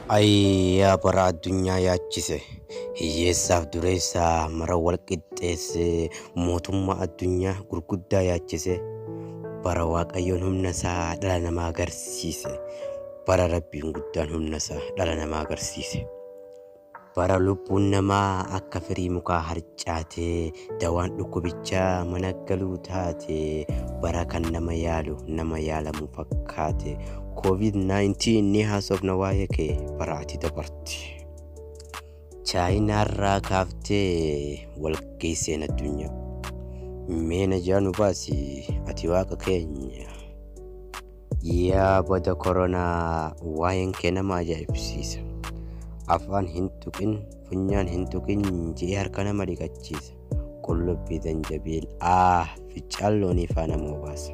Ayii yaa bara addunyaa yaachise, hiyyeessaaf dureessa mara wal qixxeesse, mootummaa addunyaa gurguddaa yaachise, bara Waaqayyoon humna isaa dhala namaa agarsiise, bara Rabbiin guddaan humna isaa dhala namaa agarsiise. Bara lubbuun namaa akka firii mukaa harcaatee, dawaan dhukkubichaa mana galuu taate, bara kan nama yaalu nama yaalamu fakkaate, Covid-19 ni haasofna waa'ee kee bara ati dabarte. Chaayinaarraa kaaftee wal geesseen addunyaa. Mee najaa nu baasi ati waaqa keenya. Yaa bada koronaa waa'een kee nama ajaa'ibsiisa. Afaan hin tuqin funyaan hin tuqin je'ee harka nama dhiqachiisa. Qullubbii zanjabiil aah ficcaan loonii faa nama obaasa.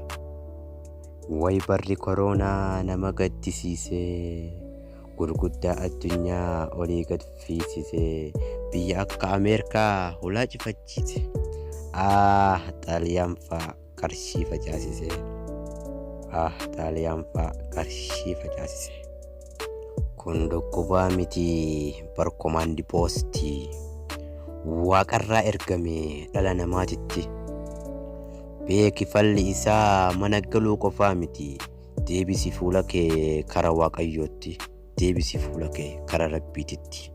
Way barri koroonaa nama gaddisiise. Gurguddaa addunyaa olii gad fiisise. Biyya akka Ameerikaa hulaa cifachiise. Aah Xaaliyaan faa qarshii facaasise. Ah Xaaliyaan faa qarshii facaasise. Kun dhukkubaa miti bar komaandi poostii. Waaqarraa ergame dhala namaatitti. Beeki falli isaa mana galuu qofaa miti. Deebisi fuula kee kara Waaqayyootti. Deebisi fuula kee kara Rabbiititti.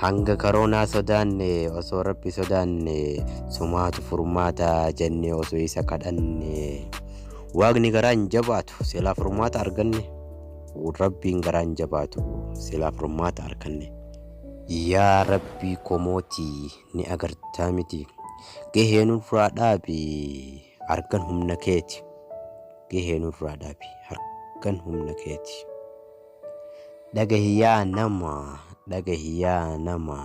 Hanga karoonaa sodaanne osoo Rabbi sodaanne sumaatu furmaata jennee osoo isa kadhanne Waaqni garaa hin jabaatu silaa furmaata arganne Rabbiin garaa hin jabaatu silaa furmaata arganne. Yaa Rabbii koo mootii ni agartaa miti gahee nurraa dhaabi argan humna keeti gahee nurraa dhaabi harkan humna keeti. Dhagahi yaa nama, dhagahi yaa nama,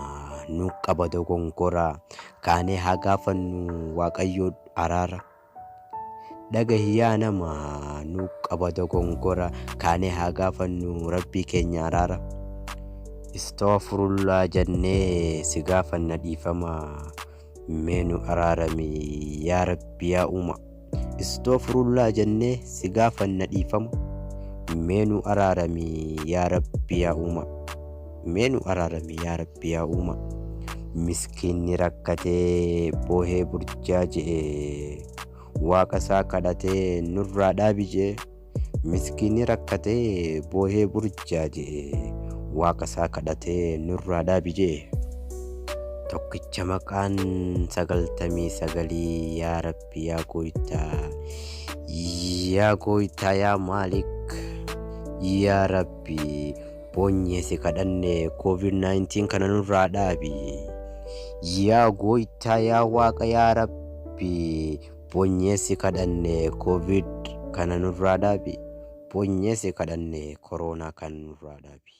nu qaba dogongora, kaanee haa gaafannu Waaqayyoo araara. Dhagahi yaa nama, nu qaba dogongora, kaanee haa gaafannu Rabbii keenya araara. Istoofurullaa jennee si gaafanna dhiifama, mee nu araarami yaa Rabbi yaa Uumaa. Istoofurullaa jennee si gaafanna dhiifama mee nu araarami yaa rabbi yaa uumaa mee nu araarami yaa rabbi yaa uumaa miskiinni rakkatee boohee burjaa je'e waaqa isaa kadhatee nurraa dhaabi je'e miskiinni rakkatee boohee burjaa je'e waaqa isaa kadhatee nurraa dhaabi je'e. Tokkicha maqaan 99 yaa rabbi yaa gooytaa yaa gooytaa yaa maalik yaa rabbi boonyee si kadhanne covid-19 kana nurraa dhaabi yaa gooytaa yaa waaqa yaa rabbi boonyee si kadhanne covid kana nurraa dhaabi boonyee si kadhanne koroonaa kana nurraa dhaabi.